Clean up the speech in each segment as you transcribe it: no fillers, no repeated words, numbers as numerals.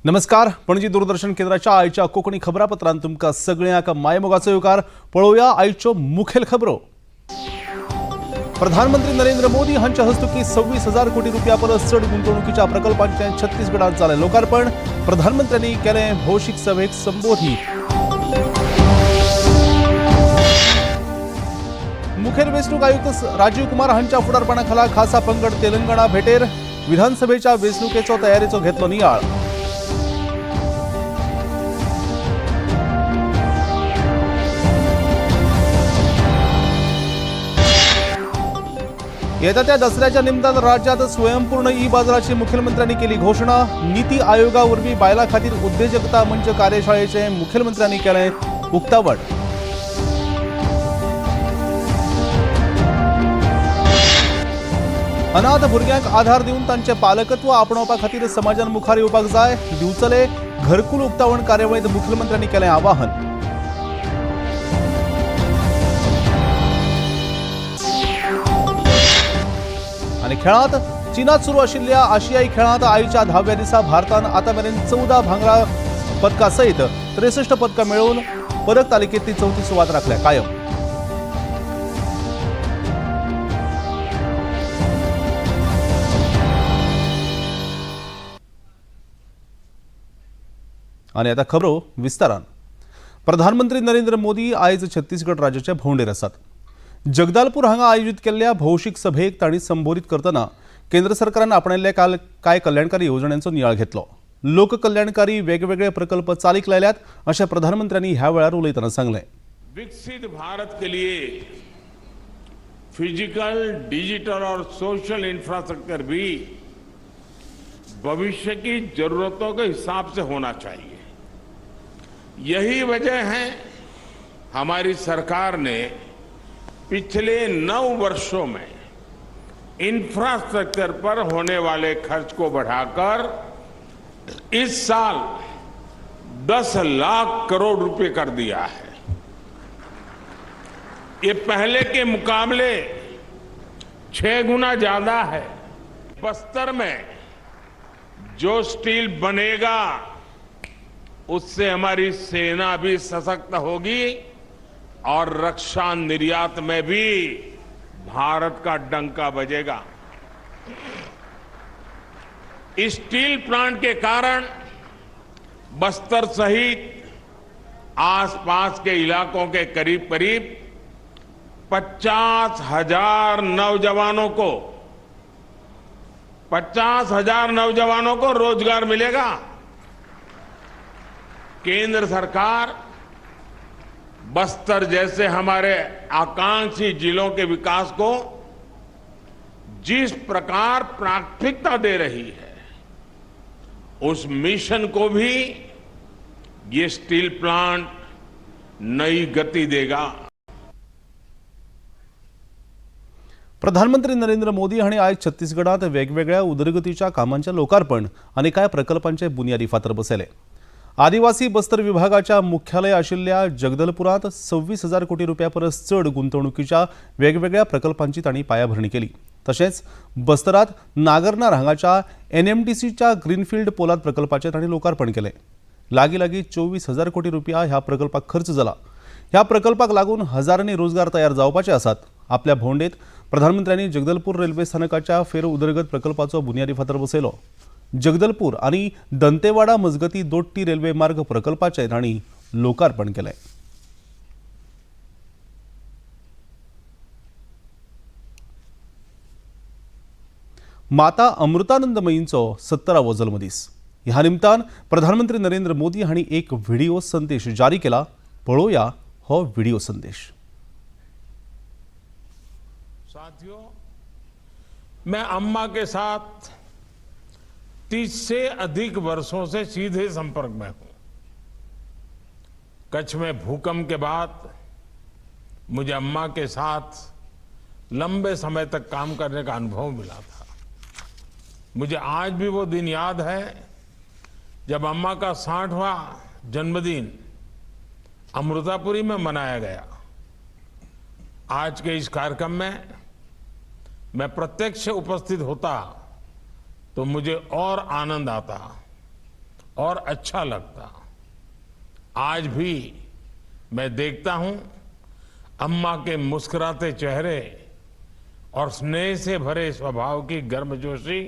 नमस्कार, पणजी दूरदर्शन केंद्राच्या आयच्या कोंकणी खबरापत्रांत तुमकां सगळ्यांक मायमोगाचो येवकार. पळोवया आयच्यो मुखेल खबरो. प्रधानमंत्री नरेंद्र मोदी हांच्या हस्तुकीं 26,000 कोटी रुपया परस चड गुंतवणुकीच्या प्रकल्पांचें छत्तीसगडात जालें लोकार्पण. प्रधानमंत्र्यांनी केलें भौशीक सभेक संबोधीत. मुखेल वेंचणूक आयुक्त राजीव कुमार हांच्या फुडारपणा खाला खासा पंगड तेलंगणा भेटेर. विधानसभेच्या वेंचणुकेचो तयारीचो घेतलो नियाळ. येत्या त्या दसऱ्याच्या निमतान राज्यात स्वयंपूर्ण ई बाजाराची मुख्यमंत्र्यांनी केली घोषणा. नीती आयोगा वरवीं बायलां खातीर उद्देजकता मंच कार्यशाळेचें मुखेलमंत्र्यांनी केलें उक्तावण. अनाथ भुरग्यांक आधार दिवन तांचें पालकत्व आपणावपा खातीर समाजान मुखार येवपाक जाय. दिवचले घरकुल उक्तावण कार्यावळींत मुखेलमंत्र्यांनी केलें आवाहन. आनी खेळांत चीनात सुरू आशिल्ल्या आशियाई खेळांत आयच्या 10व्या दिसा भारतान आतां मेरेन 14 भांगरा पदकां सयत 63 पदकां मेळोवन पदक तालिकेंतली चवथी सुवात राखल्या कायम. आनी आतां खबरो विस्तारान. प्रधानमंत्री नरेंद्र मोदी आयज छत्तीसगड राज्याचे भोंवडेर आसात. जगदालपूर हांगा आयोजीत केल्ल्या भौशीक सभेक तांणी संबोधीत करतना केंद्र सरकारान आपणायल्ल्या काल कांय कल्याणकारी येवजण्यांचो नियाळ घेतलो. लोककल्याणकारी वेगवेगळे प्रकल्प चालीक लायल्यात अशें प्रधानमंत्र्यांनी ह्या वेळार उलयतना सांगलें. विकसित भारत के लिए फिजिकल, डिजिटल और सोशल इंफ्रास्ट्रक्चर भी भविष्य की जरूरतों के हिसाब से होना चाहिए. यही वजह है, हमारी सरकार ने पिछले 9 वर्षों में इंफ्रास्ट्रक्चर पर होने वाले खर्च को बढ़ाकर इस साल 10 लाख करोड़ रुपए कर दिया है. ये पहले के मुकाबले 6 गुना ज्यादा है. बस्तर में जो स्टील बनेगा, उससे हमारी सेना भी सशक्त होगी और रक्षा निर्यात में भी भारत का डंका बजेगा. इस स्टील प्लांट के कारण बस्तर सहित आसपास के इलाकों के करीब करीब 50,000 नौजवानों को, 50,000 नौजवानों को रोजगार मिलेगा. केंद्र सरकार बस्तर जैसे हमारे आकांक्षी जिलों के विकास को जिस प्रकार प्राथमिकता दे रही है, उस मिशन को भी ये स्टील प्लांट नई गति देगा. प्रधानमंत्री नरेंद्र मोदी हांणी आयज छत्तीसगडात वेगवेगळ्या उदरगतीच्या कामांचें लोकार्पण आनी कांय प्रकल्पांचे बुन्यादी फातर बसयले. आदिवासी बस्तर विभागाच्या मुख्यालय आशिल्ल्या जगदलपुरांत 26,000 कोटी रुपया परस चड गुंतवणुकीच्या वेगवेगळ्या प्रकल्पांची तांणी पायाभरणी केली. तशेंच बस्तरात नागरनार हांगाच्या एनएमडीसीच्या ग्रीनफिल्ड पोलाद प्रकल्पाचें तांणी लोकार्पण केलें. लागीं लागीं 24,000 कोटी रुपया ह्या प्रकल्पाक खर्च जाला. ह्या प्रकल्पाक लागून हजारांनी रोजगार तयार जावपाचे आसात. आपल्या भोंवडेंत प्रधानमंत्र्यांनी जगदलपूर रेल्वे स्थानकाच्या फेर उदरगत प्रकल्पाचो बुन्यादी फातर बसयलो. जगदलपूर आनी दंतेवाडा मजगती दोट्टी रेल्वे मार्ग प्रकल्पाचें तांणी लोकार्पण केलें. माता अमृतानंदमयींचो 70वो जल्मदीस. ह्या निमतान प्रधानमंत्री नरेंद्र मोदी हांणी एक व्हिडिओ संदेश जारी केला. पळोवया हो व्हिडिओ संदेश. साथियों, मैं अम्मा के साथ 30 से अधिक वर्षों से सीधे संपर्क में हूं. कच्छ में भूकंप के बाद मुझे अम्मा के साथ लंबे समय तक काम करने का अनुभव मिला था. मुझे आज भी वो दिन याद है, जब अम्मा का 60वां जन्मदिन अमृतापुरी में मनाया गया. आज के इस कार्यक्रम में मैं प्रत्यक्ष उपस्थित होता तो मुझे और आनंद आता. और अच्छा लगता। आज भी मैं देखता हूं अम्मा के मुस्कुराते चेहरे और स्नेह से भरे स्वभाव की गर्मजोशी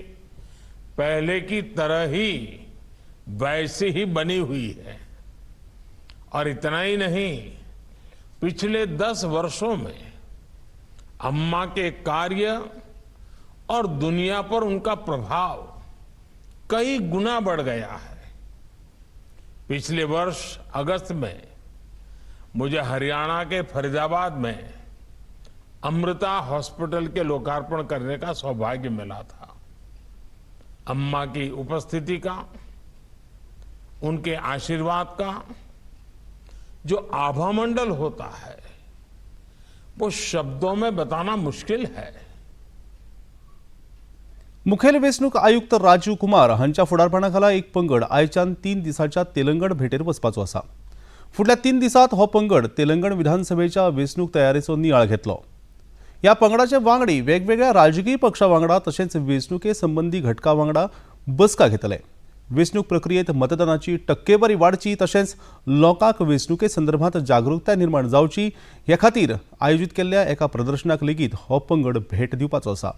पहले की तरह ही वैसी ही बनी हुई है। और इतना ही नहीं, पिछले 10 वर्षों में अम्मा के कार्य और दुनिया पर उनका प्रभाव कई गुना बढ़ गया है। पिछले वर्ष अगस्त में मुझे हरियाणा के फरीदाबाद में अमृता हॉस्पिटल के लोकार्पण करने का सौभाग्य मिला था। अम्मा की उपस्थिति का, उनके आशीर्वाद का जो आभामंडल होता है वो शब्दों में बताना मुश्किल है। मुखेल वेंचणूक आयुक्त राजीव कुमार हांच्या फुडारपणा खाला एक पंगड आयच्यान 3 दिसांच्या तेलंगण भेटेर वचपाचो आसा। फुडल्या 3 दिसांत हो पंगड तेलंगण विधानसभेच्या वेंचणूक तयारेचो नियाळ घेतलो। ह्या पंगडाचे वांगडी वेगवेगळ्या राजकीय पक्षा वांगडा तशेंच वेंचणुके संबंदी घटका वांगडा बसका घेतले। वेंचणूक प्रक्रियेत मतदानाची टक्केवारी वाडची तशेंच लोकांक वेंचणुके संदर्भात जागृताय निर्माण जावची हे खातीर आयोजीत केल्ल्या एका प्रदर्शनाक लेगीत हो पंगड भेट दिवपाचो आसा।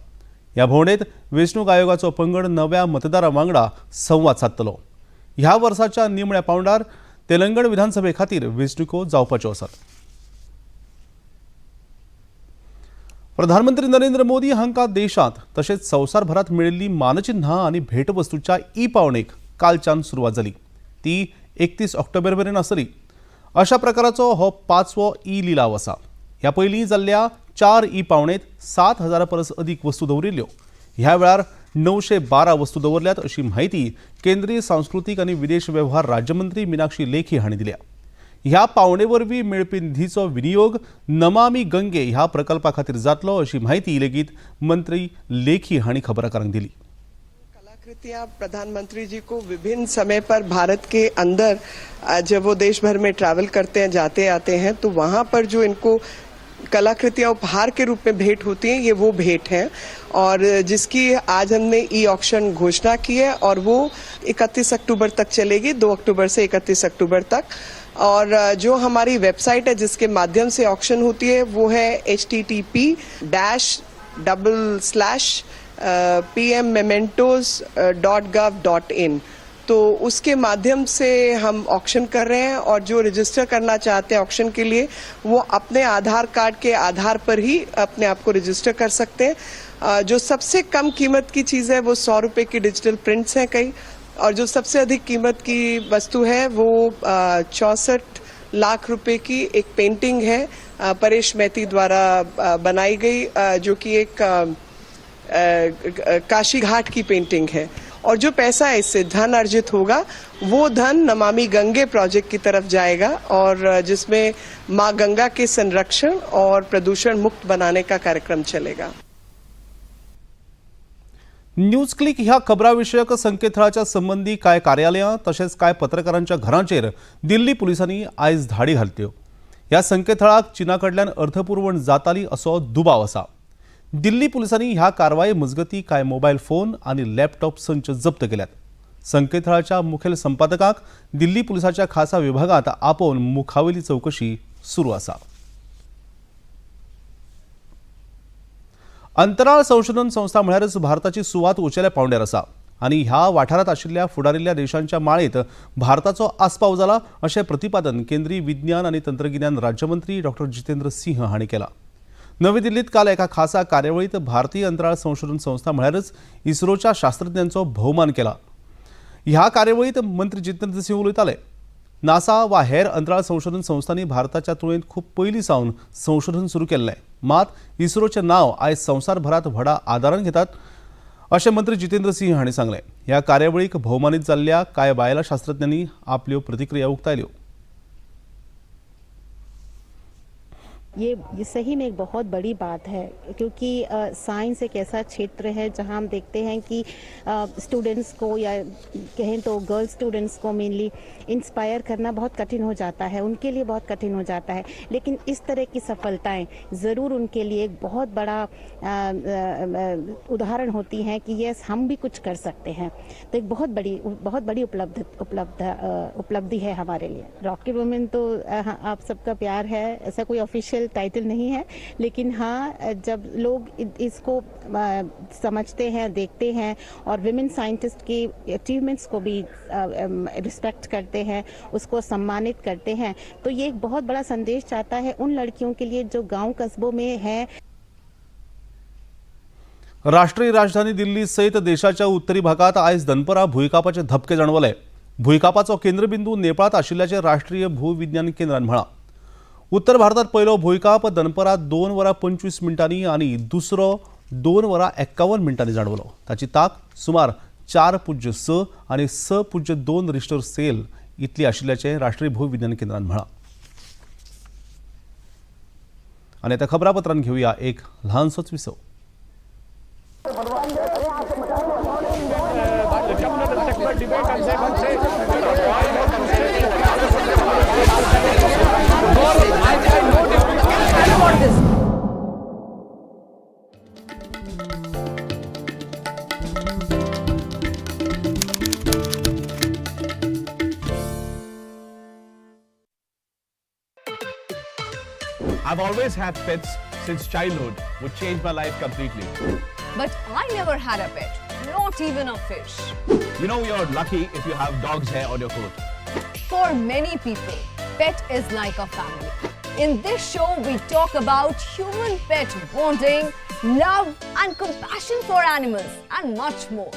ह्या भोंवडेंत वेंचणूक आयोगाचो पंगड नव्या मतदारां वांगडा संवाद सादतलो। ह्या वर्साच्या निमण्या पावंड्यार तेलंगण विधानसभे खातीर वेंचणुको जावपाच्यो आसात। प्रधानमंत्री नरेंद्र मोदी हांकां देशांत तशेंच संवसारभरांत मेळिल्ली मानचिन्हां आनी भेटवस्तूच्या ई पावणेक कालच्यान सुरवात जाली। ती 31 ऑक्टोबर मेरेन आसतली। अशा प्रकाराचो हो 5वो ई लिलाव आसा। ह्या पयलीं जाल्ल्या 4 ई पावणेंत 7,000 परस अदीक वस्तू दवरिल्ल्यो। ह्या वेळार 912 वस्तू दवरल्यात अशी म्हायती केंद्रीय सांस्कृतीक आनी विदेश वेव्हार राज्यमंत्री मिनाक्षी लेखी हांणी दिल्या। ह्या पावणे वरवीं मेळपी निधीचो विनियोग नमामी गंगे ह्या प्रकल्पा खातीर जातलो अशी म्हायती लेगीत मंत्री लेखी हांणी खबराकारांक दिली। कलाकृतियां प्रधानमंत्री जी को विभिन्न समय पर भारत के अंदर जब वो देश भर में ट्रैवल करते हैं, जाते आते हैं, तो वहां पर जो इनको कलाकृतियां उपहार के रूप में भेंट होती हैं, ये वो भेंट है और जिसकी आज हमने ई ऑक्शन घोषणा की है और वो 31 अक्टूबर तक चलेगी, 2 अक्टूबर से 31 अक्टूबर तक। और जो हमारी वेबसाइट है जिसके माध्यम से ऑक्शन होती है वो है HTTP // pmmementos.gov.in। तो उसके माध्यम से हम ऑक्शन कर रहे हैं और जो रजिस्टर करना चाहते हैं ऑक्शन के लिए वो अपने आधार कार्ड के आधार पर ही अपने आप को रजिस्टर कर सकते हैं। जो सबसे कम कीमत की चीज़ है वो 100 रुपये की डिजिटल प्रिंट्स हैं कई, और जो सबसे अधिक कीमत की वस्तु है वो 64 लाख रुपए की एक पेंटिंग है परेश मैती द्वारा बनाई गई, जो कि एक काशी घाट की पेंटिंग है। और जो पैसा इससे धन अर्जित होगा वो धन नमामि गंगे प्रोजेक्ट की तरफ जाएगा और जिसमें मां गंगा के संरक्षण और प्रदूषण मुक्त बनाने का कार्यक्रम चलेगा। न्यूज क्लिक ह्या खबराविशयक संकेतथळाच्या संबंदी कांय कार्यालयां तशेंच कांय पत्रकारांच्या घरांचेर दिल्ली पुलिसांनी आयज धाडी घातल्यो। ह्या संकेतथळाक चीना कडल्यान अर्थपुरवण जाताली असो दुबाव आसा। दिल्ली पुलिसांनी ह्या कारवाये मजगती कांय मोबायल फोन आनी लॅपटॉप संच जप्त केल्यात। संकेतथळाच्या मुखेल संपादकाक दिल्ली पुलिसाच्या खासा विभागांत आपोवन मुखावेली चवकशी सुरू आसा। अंतराळ संशोधन संस्था म्हळ्यारच भारताची सुवात उंचेल्या पावंड्यार आसा आनी ह्या वाठारांत आशिल्ल्या फुडारिल्ल्या देशांच्या माळेंत भारताचो आस्पाव जाला अशें प्रतिपादन केंद्रीय विज्ञान आनी तंत्रगिन्यान राज्यमंत्री डॉक्टर जितेंद्र सिंह हांणी केलां। नवी दिल्लीत काल एका खासा कार्यावळीत भारतीय अंतराळ संशोधन संस्था म्हळ्यारच इस्रोच्या शास्त्रज्ञांचो भोवमान केला। ह्या कार्यावळीत मंत्री जितेंद्र सिंह उलयताले। नासा वा हेर अंतराळ संशोधन संस्थांनी भारताच्या तुळेंत खूब पयलीं सावन संशोधन सुरू केल्लें, मात इस्रोचें नांव आयज संवसारभरांत व्हडा आदारान घेतात अशें मंत्री जितेंद्र सिंह हांणी सांगलें। ह्या कार्यावळीक भोवमानीत जाल्ल्या कांय बायलां शास्त्रज्ञांनी आपल्यो प्रतिक्रिया उक्तायल्यो। ये सही में एक बहुत बड़ी बात है, क्योंकि साइंस एक ऐसा क्षेत्र है जहां हम देखते हैं कि स्टूडेंट्स को या कहें तो गर्ल्स स्टूडेंट्स को मेनली इंस्पायर करना बहुत कठिन हो जाता है, उनके लिए बहुत कठिन हो जाता है। लेकिन इस तरह की सफलताएं ज़रूर उनके लिए एक बहुत बड़ा उदाहरण होती हैं कि यस, हम भी कुछ कर सकते हैं। तो एक बहुत बड़ी उपलब्धि है हमारे लिए। रॉकेट वुमेन तो आप सबका प्यार है, ऐसा कोई ऑफिशियल टाइटल नहीं है, लेकिन हाँ, जब लोग इसको समझते हैं, देखते हैं और विमेन साइंटिस्ट की अचीवमेंट्स को भी रिस्पेक्ट करते हैं, उसको सम्मानित करते हैं, तो ये एक बहुत बड़ा संदेश जाता है उन लड़कियों के लिए जो गांव कस्बों में हैं। राष्ट्रीय राजधानी दिल्ली सहित देशाच्या उत्तरी भागात आयज दनपरा भूंयकापाचे धपके जाणवले। भूंयकापाचो केंद्रबिंदू नेपाळात आशिल्ल्याचें राष्ट्रीय भूविज्ञान केंद्रान म्हळां। उत्तर भारतात पयलो भूंयकांप दनपरा 2 वरां 25 मिनटांनी आनी दुसरो 2 वरां 51 मिनटांनी जाणवलो। ताची ताक सुमार 4.6 आनी 6.2 रिश्टर स्केल इतली आशिल्ल्याचें राष्ट्रीय भूविज्ञान केंद्रान म्हळां। आनी आतां खबरापत्रान घेवया एक ल्हानसोच विसव। I've always had pets since childhood, which changed my life completely. But I never had a pet, not even a fish. You know, you're lucky if you have dog's hair on your coat. For many people, pet is like a family. In this show, we talk about human-pet bonding, love and compassion for animals and much more.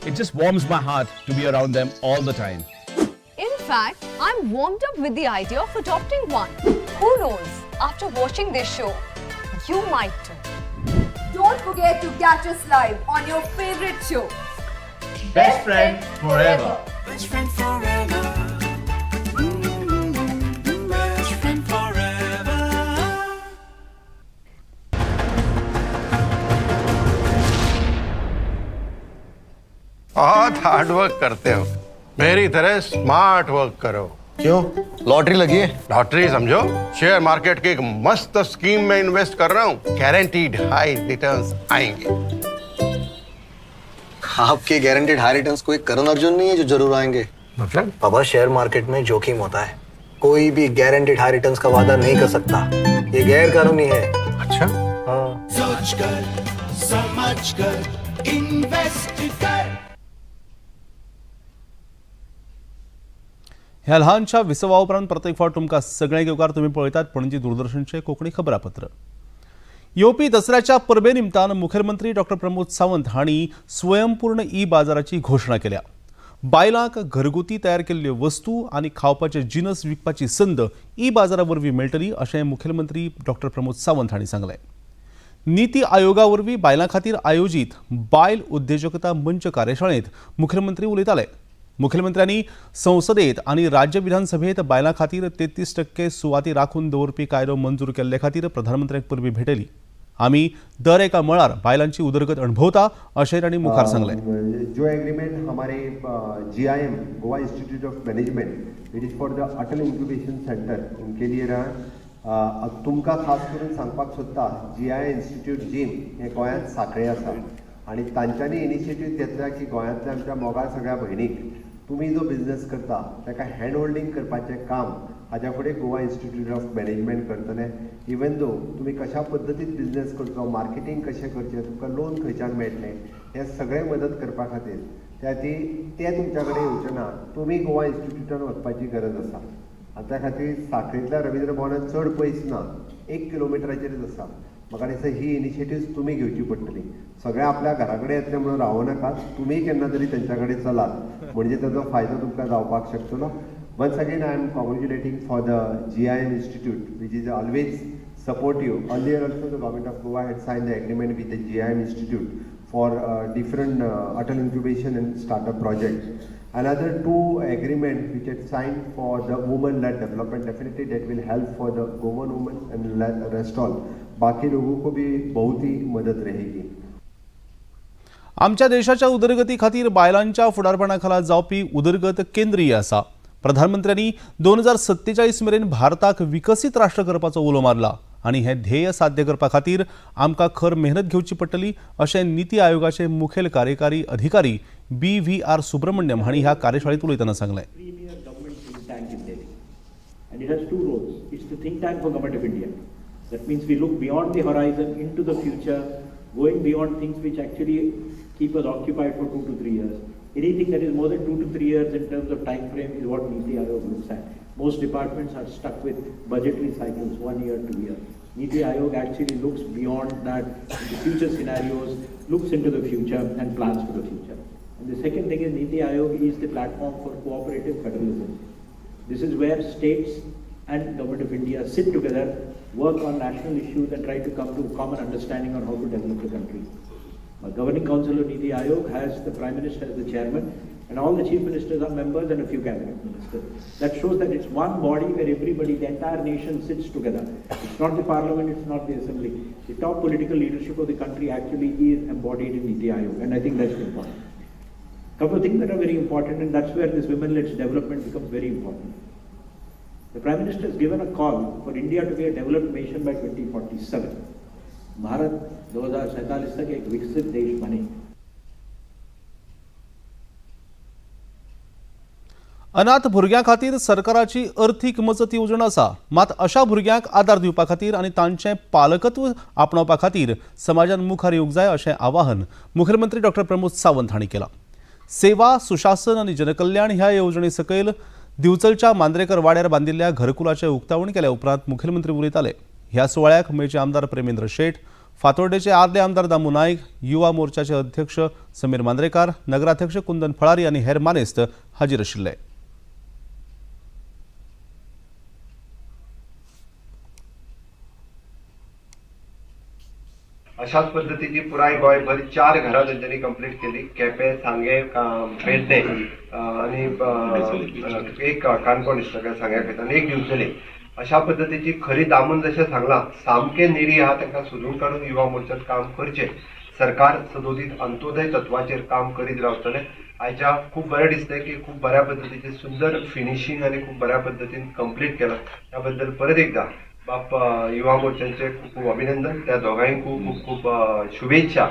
It just warms my heart to be around them all the time. In fact, I'm warmed up with the idea of adopting one. Who knows, after watching this show, you might too. Don't forget to catch us live on your favorite show, Best Friend Forever. Best friend forever. Best friend forever. बहुत hard work करते हो, Mary तरह smart work करो। क्यों, lottery लगी है? Lottery समझो, share market की एक मस्त स्कीम में इन्वेस्ट कर रहा हूँ, गारंटीड हाई रिटर्न्स आएंगे। आपके गारंटीड हाई रिटर्न्स कोई करण अर्जुन नहीं है जो जरूर आएंगे। मतलब? बाबा, शेयर मार्केट में जोखिम होता है, कोई भी गारंटीड हाई रिटर्न्स का वादा नहीं कर सकता, ये गैर कानूनी है। अच्छा। हाँ। सोच कर, समझ कर, इन्वेस्ट कर। ह्या ल्हानशा विसवा उपरांत प्रत्येक फावट तुमकां सगळ्यांक येवकार। तुमी पळयतात पणजी दूरदर्शनचें कोंकणी खबरापत्र। येवपी दसऱ्याच्या परबे निमतान मुखेलमंत्री डॉक्टर प्रमोद सावंत हांणी स्वयंपूर्ण ई बाजाराची घोशणा केल्या। बायलांक घरगुती तयार केल्ल्यो वस्तू आनी खावपाचे जिनस विकपाची संद ई बाजारा वरवीं मेळटली अशें मुखेलमंत्री डॉक्टर प्रमोद सावंत हांणी सांगलें। नीती आयोगा वरवीं बायलां खातीर आयोजीत बायल उद्देजकता मंच कार्यशाळेंत मुखेलमंत्री उलयताले। मुखेलमंत्र्यांनी संसदेत आनी राज्य विधानसभेत बायलां खातीर 33% सुवाती राखून दवरपी कायदो मंजूर केल्ले खातीर प्रधानमंत्र्यांक परबी भेटयली। आमी दर एका मळार बायलांची उदरगत अणभवता अशें तांणी मुखार सांगलें। जो एग्रीमेंट हमारे GIM Goa Institute of Management, it is for the Atal Incubation Centre, उनके लिए रहा। तुमकां खास करून सांगपाक सोदता, GI institute gym हें गोंयांत सांखळे आसा आनी तांच्यांनी इनिशिएटीव घेतल्या की गोंयांतल्या आमच्या मोगाळ सगळ्या भयणीक तुमी जो बिजनेस करता ताका हँड होल्डींग करपाचें काम हाज्या फुडें गोवा इन्स्टिट्यूट ऑफ मॅनेजमेंट करतलें। इवन दो तुमी कशा पद्दतीन बिजनेस करचो, मार्केटींग कशें करचें, तुमकां लोन खंयच्यान मेळटलें, हें सगळें मदत करपा खातीर त्या खातीर तें तुमच्या कडेन येवचें ना, तुमी गोवा इन्स्टिट्यूटान वचपाची गरज आसा। आनी त्या खातीर सांखळेंतल्या रवींद्र भवनान चड पयस ना, 1 किलोमिटराचेरच आसा। म्हाका दिसता ही इनिशिएटीव्स तुमी घेवची पडटली। सगळें आपल्या घरा कडेन येतलें म्हणून रावो नाकात, तुमी केन्ना तरी तेंच्या कडेन चलात, म्हणजे ताजो फायदो तुमकां जावपाक शकतलो। Once again, I am congratulating for the GIM Institute, which is always supportive. Earlier also, the government of Goa had signed the agreement with the GIM Institute for different Atal Incubation and Startup project. Another two agreement which had signed for the women led development, definitely that will help for the Goan women and rest all बाकी लोगों को भी बहुत ही मदद रहेगी. आमच्या देशाच्या उदरगती खातीर बायलांच्या फुडारपणा खाला जावपी उदरगत केंद्रीय आसा. प्रधानमंत्र्यांनी 2047 मेरेन भारताक विकसीत राष्ट्र करपाचो उलो मारला आनी हें ध्येय साध्य करपा खातीर आमकां खर मेहनत घेवची पडटली अशें निती आयोगाचे मुखेल कार्यकारी अधिकारी BVR Subramaniam हांणी ह्या कार्यशाळेंत उलयतना सांगलें. Premier government think tank in Delhi. And it has two roles. It's the think tank for Government of India. That means we look beyond the horizon into the future, going beyond things which actually keep us occupied for 2 to 3 years. Anything that is more than 2 to 3 years in terms of time frame is what Niti Aayog looks at. Most departments are stuck with budgetary cycles, 1 year, 2 years. Niti Aayog actually looks beyond that, into future scenarios, looks into the future and plans for the future. And the second thing is Niti Aayog is the platform for cooperative federalism. This is where states and Government of India sit together, work on national issues and try to come to a common understanding on how to develop the country. The Governing Council of Niti Aayog has the Prime Minister as the chairman and all the chief ministers are members and a few cabinet ministers. That shows that it's one body where everybody, the entire nation sits together. It's not the parliament, it's not the assembly. The top political leadership of the country actually is embodied in Niti Aayog, and I think that's important. Couple of things that are very important, and that's where this women-led development becomes very important. The Prime Minister has given a call for India to be a developed nation by 2047. Bharat 2047 तक एक विकसित देश बने. अनाथ भुरग्यां खातीर सरकाराची अर्थीक मजत येवजण आसा, मात अशा भुरग्यांक आदार दिवपा खातीर आनी तांचें पालकत्व आपणावपा खातीर समाजान मुखार येवंक जाय अशें आवाहन मुखेलमंत्री डॉक्टर प्रमोद सावंत हांणी केलां. सेवा सुशासन आनी जनकल्याण ह्या येवजणे सकयल दिवचलच्या मांद्रेकर वाड्यार बांदिल्ल्या घरकुलाचें उक्तावण केल्या उपरांत मुखेलमंत्री उलयताले. ह्या सुवाळ्याक मयेंचे आमदार प्रेमेंद्र शेट, फातोर्डेचे आदले आमदार दामू नायक, युवा मोर्चाचे अध्यक्ष समीर मांद्रेकार, नगराध्यक्ष कुंदन फळारी आनी हेर मानेस्त हाजीर आशिल्ले. अशाच पद्दतीची पुराय गोंयभर 4 घरां तेंच्यांनी कंप्लीट केली. केपें, सांगें, पेडणे आनी एक काणकोण दिसता सांग्या खंय आनी एक दिवचले. अशा पद्दतीची खरी दामून जशें सांगलां सामकें निडी आहा तांकां सोदून काडून युवा मोर्चात काम करचें. सरकार सदोदीत अंत्योदय तत्वाचेर काम करीत रावतलें. आयच्या खूब बरें दिसलें की खूब बऱ्या पद्दतीचें सुंदर फिनिशींग आनी खूब बऱ्या पद्दतीन कंप्लीट केलां. त्या बद्दल परत एकदा बाप युवा मोर्चांचे खूब खूब अभिनंदन, त्या दोगांय खूब खूब खूब शुभेच्छा.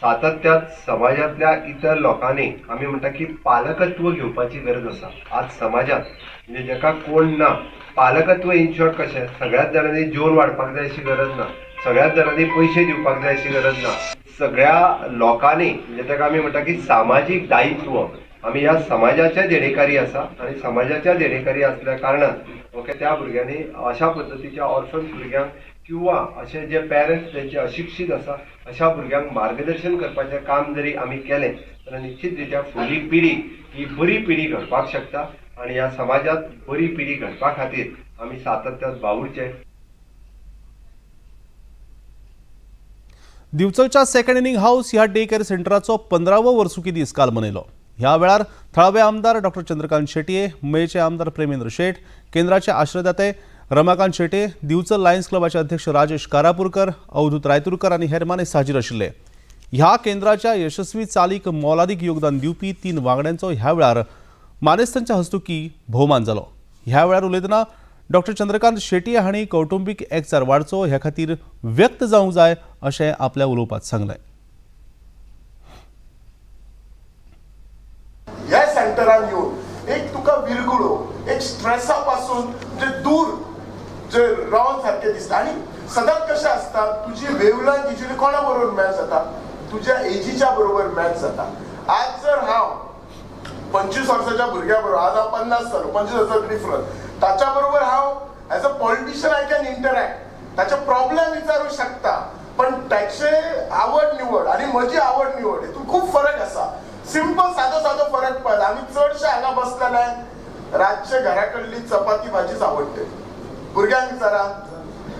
सातत्यात समाजांतल्या इतर लोकांनी आमी म्हणटा की पालकत्व घेवपाची गरज आसा. आज समाजात म्हणजे जाका कोण ना पालकत्व इन शॉर्ट कशें सगळ्याच जाणांनी जेवण वाडपाक जाय अशी गरज ना, सगळ्याच जाणांनी पयशे दिवपाक जाय अशी गरज ना. सगळ्या लोकांनी म्हणजे ताका आमी म्हणटा की सामाजीक दायित्व आमी ह्या समाजाच्या देणेकारी आसा आनी समाजाच्या देणेकारी आसल्या कारणान ओके त्या भुरग्यांनी अशा पद्दतीच्या ऑर्फन भुरग्यांक किंवा अशे जे पेरंट्स तेंचे अशिक्षीत आसा अशा भुरग्यांक मार्गदर्शन करपाचें काम जरी आमी केलें जाल्यार निश्चित रित्या फुडली पिढी ही बरी पिढी घडपाक शकता आनी ह्या समाजांत बरी पिढी घडपा खातीर आमी सातत्यान वावुरचें. दिवचलच्या सेकंड इनिंग हाऊस ह्या डे केअर सेंटराचो 15वो वर्सुकी दीस काल मनयलो. ह्या वेळार थळावे आमदार डॉक्टर चंद्रकांत शेटये, मयेचे आमदार प्रेमेंद्र शेट, केंद्राचे आश्रयदाते रमाकांत शेटये, दिवचल लायन्स क्लबाचे अध्यक्ष राजेश कारापूरकर, अवधूत रायतुरकर आनी हेर मानेस्त हाजीर आशिल्ले. ह्या केंद्राच्या यशस्वी चालीक मोलादीक योगदान दिवपी 3 वांगड्यांचो ह्या वेळार मानेस्तांच्या हस्तुकी भोवमान जालो. ह्या वेळार उलयतना डॉक्टर चंद्रकांत शेटये हांणी कौटुंबीक एकचार वाडचो ह्या खातीर व्यक्त जावंक जाय अशें आपल्या उलोवपांत सांगलें. ह्या सेंटरान येवन एक तुका विरगुळो, एक स्ट्रेसा पासून म्हणजे दूर जे रावन सारकें दिसता. आनी सदांच कशें आसता तुजी वेवलायन युजली कोणा बरोबर मॅच जाता, तुज्या एजीच्या बरोबर मॅच जाता. आज जर हांव 25 वर्साच्या भुरग्या बरोबर, आज हांव 50 जालो, 25 वर्साचो डिफरन्स, ताच्या बरोबर हांव as a politician I can interact, ताचे प्रॉब्लेम विचारूं शकता, पण ताचे आवड निवड आनी म्हजी आवड निवड हितून खूब फरक आसा. सिंपल सादो सादो फरक पळयता. आमी चडशे हांगा बसलेले रातचे घरा कडली चपाती भाजीच आवडटली, भुरग्यांक विचारा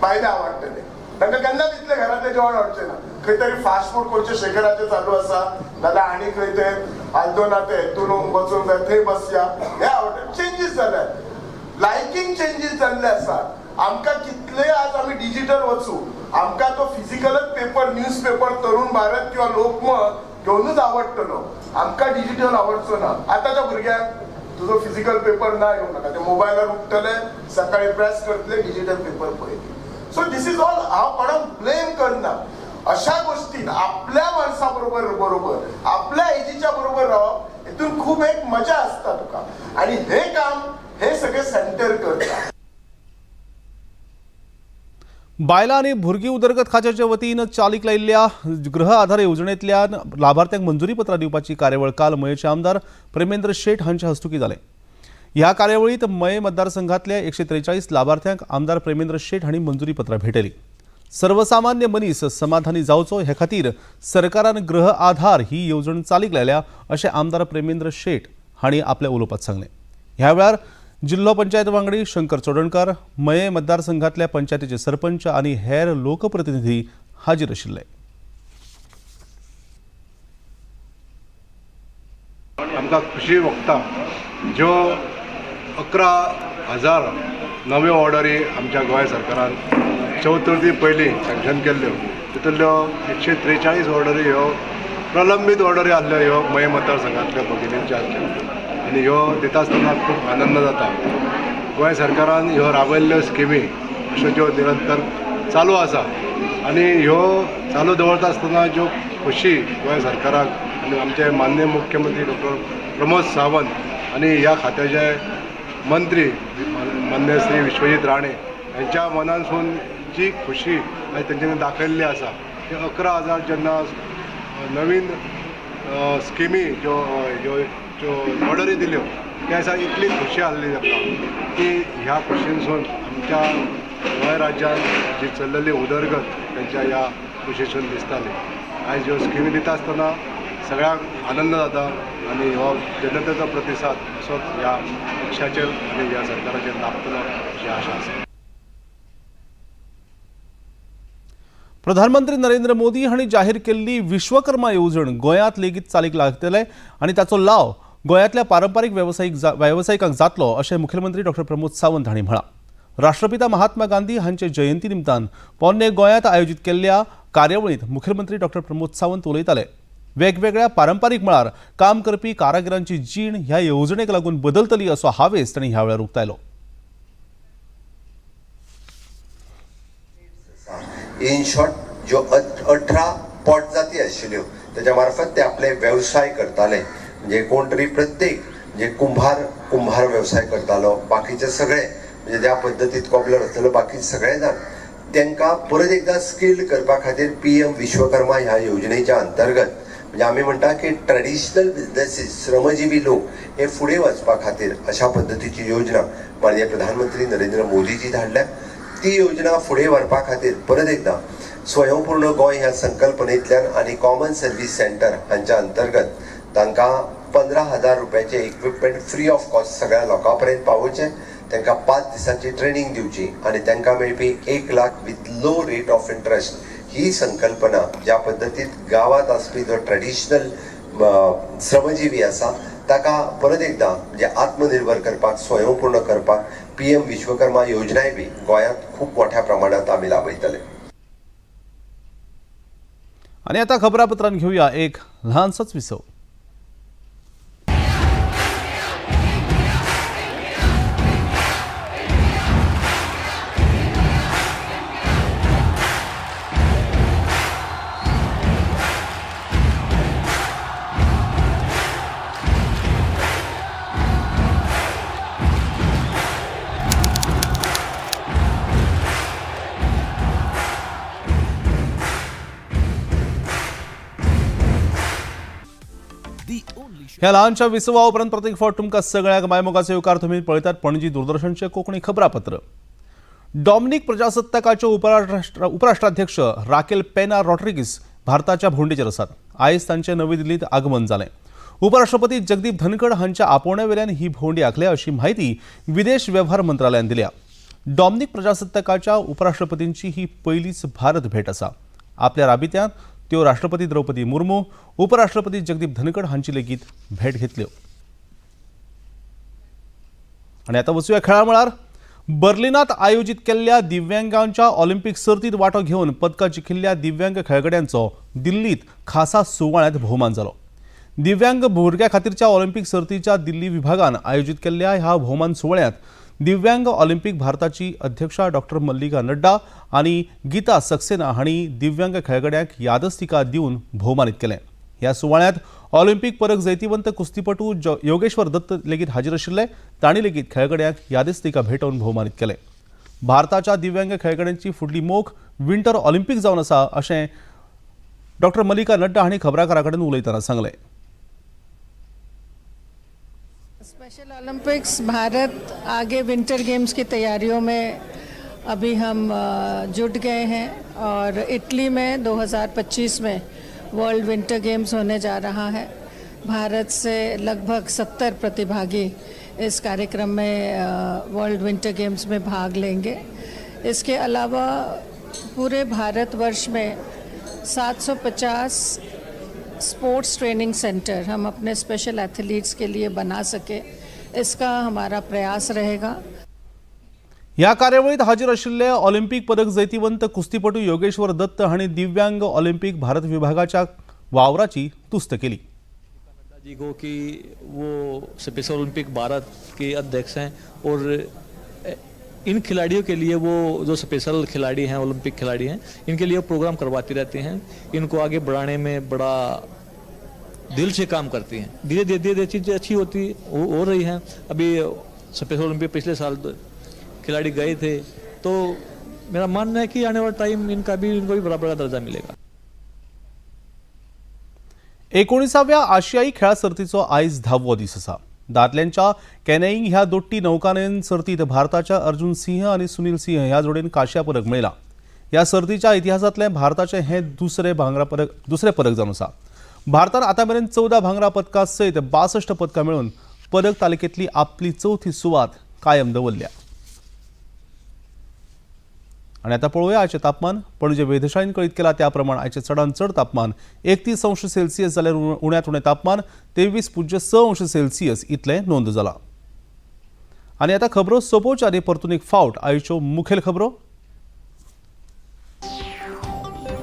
भायले आवडटले. तांकां केन्नाच इतलें घरांतलें जेवण हाडचें ना. खंय तरी फास्ट फूड खंयचे शेखराचें चालू आसा, नाजाल्यार आनी खंय ते आल्दोना ते हेतून वचूंक जाय थंय बसया. हे आवडटा. चेंजीस जाल्यात, लायकींग चेंजीस जाल्ले आसा. आमकां कितलेय आज आमी डिजिटल वचूं, आमकां तो फिजिकलच paper, news paper Tarun Bharat किंवा लोकमत घेवनूच आवडटलो. आमकां डिजिटल आवडचो ना. आतांच्या भुरग्यांक तुजो फिजिकल पेपर ना घेवं नाका, ते मोबायलार उठतले, सकाळी प्रेस करतले, डिजिटल पेपर पळयतले. So this is all. हांव कोणाक ब्लेम करना. अशा गोष्टीन आपल्या माणसा बरोबर बरोबर आपल्या एजीच्या बरोबर रावप हेतून खूब एक मजा आसता तुका. आनी हे काम हे सगळे सेंटर करता. बायलां आनी भुरगीं उदरगत खात्याच्या वतीन चालीक लायिल्ल्या गृह आधार येवजणेंतल्यान लाभार्थ्यांक मंजुरी पत्रां दिवपाची कार्यावळ काल मयेचे आमदार प्रेमेंद्र शेट हांच्या हस्तुकीं जालें. ह्या कार्यावळींत मये मतदारसंघातल्या 143 लाभार्थ्यांक आमदार प्रेमेंद्र शेट हांणी मंजुरी पत्रां भेटयलीं. सर्वसामान्य मनीस समाधानी जावचो हे खातीर सरकारान गृह आधार ही येवजण चालीक लायल्या अशें आमदार प्रेमेंद्र शेट हांणी आपल्या उलोवपांत सांगलें. ह्या वेळार जिल्लो पंचायत वांगडी शंकर चोडणकार, मये मतदारसंघातल्या पंचायतीचे सरपंच आनी हेर लोकप्रतिनिधी हाजीर आशिल्ले. आमकां खुशी भोगता ज्यो 11,000 नव्यो ऑर्डरी आमच्या गोंय सरकारान चवथी पयलीं सँक्शन केल्ल्यो, तितूंतल्यो 143 ऑर्डरी ह्यो प्रलंबीत ऑर्डरी आसल्यो, ह्यो मये मतदारसंघांतल्यो भगिनींच्यो आसल्यो. आनी ह्यो दिता आसतना खूब आनंद जाता. गोंय सरकारान ह्यो राबयल्ल्यो स्किमी अश्यो ज्यो निरंतर चालू आसा आनी ह्यो चालू दवरता आसतना ज्यो खोशी गोंय सरकाराक आनी आमचे माननीय मुख्यमंत्री डॉक्टर प्रमोद सावंत आनी ह्या खात्याचे मंत्री माननीय श्री विश्वजीत राणे यांच्या मनांसून जी खुशी आयज तेंच्यांनी दाखयल्ली आसा ती 11,000 जेन्ना नवीन स्किमी ज्यो ह्यो ज्यो ऑर्डरी दिल्यो त्या दिसा इतली खुशी आसली ताका की ह्या खुशीनसून आमच्या गोंय राज्यान जी चल्लेली उदरगत तेंच्या ह्या खुशीसून दिसताली. आयज ह्यो स्किमी दिता आसतना सगळ्यांक आनंद जाता आनी हो जनतेचो प्रतिसाद असोच ह्या पक्षाचेर आनी ह्या सरकाराचेर लाभतलो अशी आशा आसा. प्रधानमंत्री नरेंद्र मोदी हांणी जाहीर केल्ली विश्वकर्मा येवजण गोंयांत लेगीत चालीक लागतले आनी ताचो लाव गोंयांतल्या पारंपारीक वेवसायिकांक जातलो अशें मुख्यमंत्री डॉक्टर प्रमोद सावंत हांणी म्हळां. राष्ट्रपिता महात्मा गांधी हांचे जयंती निमतान पोरणे गोंयांत आयोजीत केल्ल्या कार्यावळींत मुख्यमंत्री डॉक्टर प्रमोद सावंत उलयताले. वेगवेगळ्या पारंपारीक मळार काम करपी कारागिरांची जीण ह्या येवजणेक लागून बदलतली असो हावेस तांणी ह्या वेळार उक्तायलो. इन शॉर्ट ज्यो 18 पोटजाती आशिल्ल्यो तेच्या मार्फत ते आपले वेवसाय करताले. म्हणजे कोण तरी प्रत्येक म्हणजे कुंभार वेवसाय करतालो, बाकीचे सगळे म्हणजे ज्या पद्दतीत कॉबलर आसतलो, बाकी सगळे जाण तांकां परत एकदां स्किल्ड करपा खातीर PM Vishwakarma ह्या योजनेच्या अंतर्गत म्हणजे आमी म्हणटा की ट्रेडिशनल बिजनेसीस श्रमजिवी लोक हे फुडें वचपा खातीर अशा पद्दतीची योजना माननीय प्रधानमंत्री नरेंद्र मोदीजी धाडल्या. ती योजना फुडें व्हरपा खातीर परत एकदां स्वयंपूर्ण गोंय ह्या संकल्पनेंतल्यान आनी कॉमन सर्वीस सेंटर हांच्या अंतर्गत तांकां 15,000 रुपयाचें इक्विपमेंट फ्री ऑफ कॉस्ट सगळ्या लोकां पर्यंत पावोवचें, तांकां 5 दिसांची ट्रेनींग दिवची आनी तांकां मेळपी 1 lakh with low rate of interest ही संकल्पना ज्या पद्दतीत गांवांत आसपी जो ट्रेडिशनल श्रमजिवी आसा ताका परत एकदां म्हणजे आत्मनिर्भर करपाक, स्वयंपूर्ण करपाक PM Vishwakarma योजनाय बी गोंयांत खूब मोठ्या प्रमाणात आमी लाबयतले. आनी आतां खबरापत्रान घेवया एक ल्हानसोच विसव. ह्या ल्हानशा विसवा उपरांत प्रत्येक फावट तुमकां सगळ्यांक मायमोगाचो येवकार. तुमी पळयतात पणजी दूरदर्शनचें कोंकणी खबरापत्र. डॉमिनिक प्रजासत्ताकाचे उपराष्ट्राध्यक्ष राकेल पेना रॉड्रिगीस भारताच्या भोंवडेचेर आसात. आयज तांचें नवी दिल्लींत आगमन जालें. उपराष्ट्रपती जगदीप धनखड हांच्या आपोवण्या वेल्यान ही भोंवडी आखल्या अशी म्हायती विदेश वेव्हार मंत्रालयान दिल्या. डॉमनिक प्रजासत्ताकाच्या उपराष्ट्रपतींची ही पयलीच भारत भेट आसा. आपल्या राबित्यांत त्यो राष्ट्रपती द्रौपदी मुर्मू, उपराष्ट्रपती जगदीप धनखड हांची लेगीत भेट घेतल्यो. आनी आतां वचूया खेळा मळार. बर्लिनात आयोजीत केल्ल्या दिव्यांगांच्या ऑलिम्पिक सर्तीत वांटो घेवन पदकां जिखिल्ल्या दिव्यांग खेळगड्यांचो दिल्लीत खासा सुवाळ्यांत भोवमान जालो. दिव्यांग भुरग्यां खातीरच्या ऑलिम्पिक सर्तीच्या दिल्ली विभागान आयोजीत केल्ल्या ह्या भोवमान सुवाळ्यांत दिव्यांग ऑलिम्पिक भारताची अध्यक्षा डॉक्टर मल्लिका नड्डा आनी गीता सक्सेना हांणी दिव्यांग खेळगड्यांक यादस्तिका दिवन भोवमानीत केलें. ह्या सुवाळ्यांत ऑलिम्पिक पदक जैतिवंत कुस्तीपटू योगेश्वर दत्त लेगीत हाजीर आशिल्ले. तांणी लेगीत खेळगड्यांक यादस्तिका भेटोवन भोवमानीत केलें. भारताच्या दिव्यांग खेळगड्यांची फुडली मोख विंटर ऑलिम्पिक जावन आसा अशें डॉक्टर मल्लिका नड्डा हांणी खबराकारां कडेन उलयतना सांगलें. स्पेशल ओलंपिक्स भारत आगे विंटर गेम्स की तैयारियों में अभी हम जुट गए हैं और इटली में 2025 में वर्ल्ड विंटर गेम्स होने जा रहा है. भारत से लगभग 70 प्रतिभागी इस कार्यक्रम में वर्ल्ड विंटर गेम्स में भाग लेंगे. इसके अलावा पूरे भारतवर्ष में 750 स्पोर्ट्स ट्रेनिंग सेंटर हम अपने स्पेशल एथलीट्स के लिए बना सके, इसका हमारा प्रयास रहेगा. ह्या कार्यावळीत हाजीर आशिल्ले ऑलिम्पिक पदक जैतिवंत कुस्तीपटू योगेश्वर दत्त हांणी दिव्यांग ऑलिम्पिक भारत विभागाच्या वावराची तुस्त केली. जी को कि वो स्पेशल ओलंपिक भारत के अध्यक्ष हैं और इन खिलाड़ियों के लिए वो जो स्पेशल खिलाड़ी हैं, ओलंपिक खिलाड़ी हैं, इनके लिए प्रोग्राम करवाती रहती हैं. इनको आगे बढ़ाने में बड़ा दिल से काम करती हैं. धीरे धीरे धीरे चीज़ें अच्छी होती हो रही हैं. अभी स्पेशल ओलंपिक पिछले साल खिलाड़ी गए थे, तो मेरा मानना है कि आने वाला टाइम इनका भी इनको भी बराबर का दर्जा मिलेगा. 19व्या आशियाई खेळा सर्तीचो आयज 10वो दीस आसा. दादल्यांच्या कॅनईंग ह्या दोट्टी नौकानयन सर्तीत भारताच्या अर्जुन सिंह आनी सुनील सिंह ह्या जोडीन कांश्या पदक मेळ्ळां. ह्या सर्तीच्या इतिहासांतलें भारताचें हें दुसरें पदक जावन आसा. भारतान आतां मेरेन 14 भांगरा पदकां सयत 62 पदकां मेळून पदक तालिकेंतली आपली चवथी सुवात कायम दवरल्या. आनी आतां पळोवया आयचें तापमान. पणजे वेधशाळेन कळीत केलां त्या प्रमाण आयचें चडांत चड तापमान 31 अंश सेल्सियस जाल्यार उण्यांत उणें तापमान 23.6 अंश सेल्सियस इतलें नोंद जालां. आनी आतां खबरो सोंपोवच्या आदी परतून एक फावट आयच्यो मुखेल खबरो.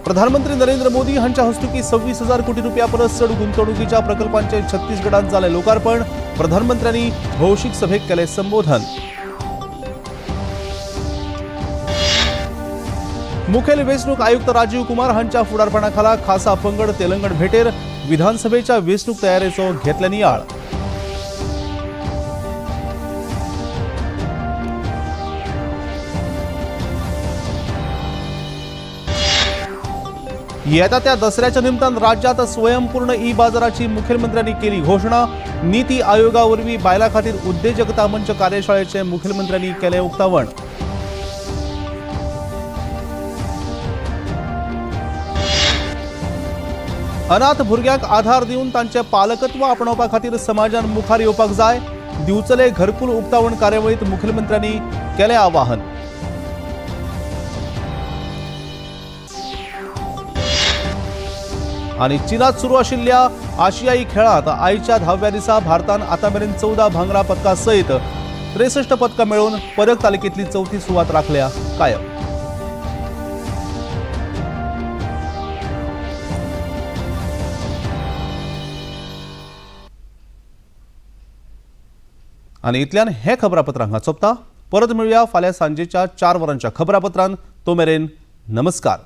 प्रधानमंत्री नरेंद्र मोदी हांच्या हस्तुकीं 26,000 कोटी रुपया परस चड गुंतवणुकीच्या प्रकल्पांचें छत्तीसगडांत जालें लोकार्पण. प्रधानमंत्र्यांनी भौशीक सभेक केलें संबोधन. मुखेल वेंचणूक आयुक्त राजीव कुमार हांच्या फुडारपणाखाला खासा पंगड तेलंगण भेटेर विधानसभेच्या वेंचणूक तयारेचो घेतले नियाळ. येता त्या दसऱ्याच्या निमतान राज्यात स्वयंपूर्ण ई बाजाराची मुखेलमंत्र्यांनी केली घोषणा. नीती आयोगावरवीं बायलां खातीर उद्देजकता मंच कार्यशाळेचे मुखेलमंत्र्यांनी केलें उक्तावण. अनाथ भुरग्यांक आधार दिवन तांचे पालकत्व आपणावपा खातीर समाजान मुखार येवपाक जाय. दिवचले घरकुल उक्तावण कार्यावळीत मुखेलमंत्र्यांनी केलें आवाहन. आनी चीनात सुरू आशिल्ल्या आशियाई खेळांत आयच्या 10व्या दिसा भारतान आतां मेरेन 14 भांगरा पदकां सयत 63 पदकां मेळोवन पदक तालिकेंतली चवथी सुवात राखल्या कायम. आनी इतल्यान हें खबरापत्र हांगा सोंपता. परत मेळुया फाल्यां सांजेच्या 4 वरांच्या खबरापत्रान. तो मेरेन नमस्कार.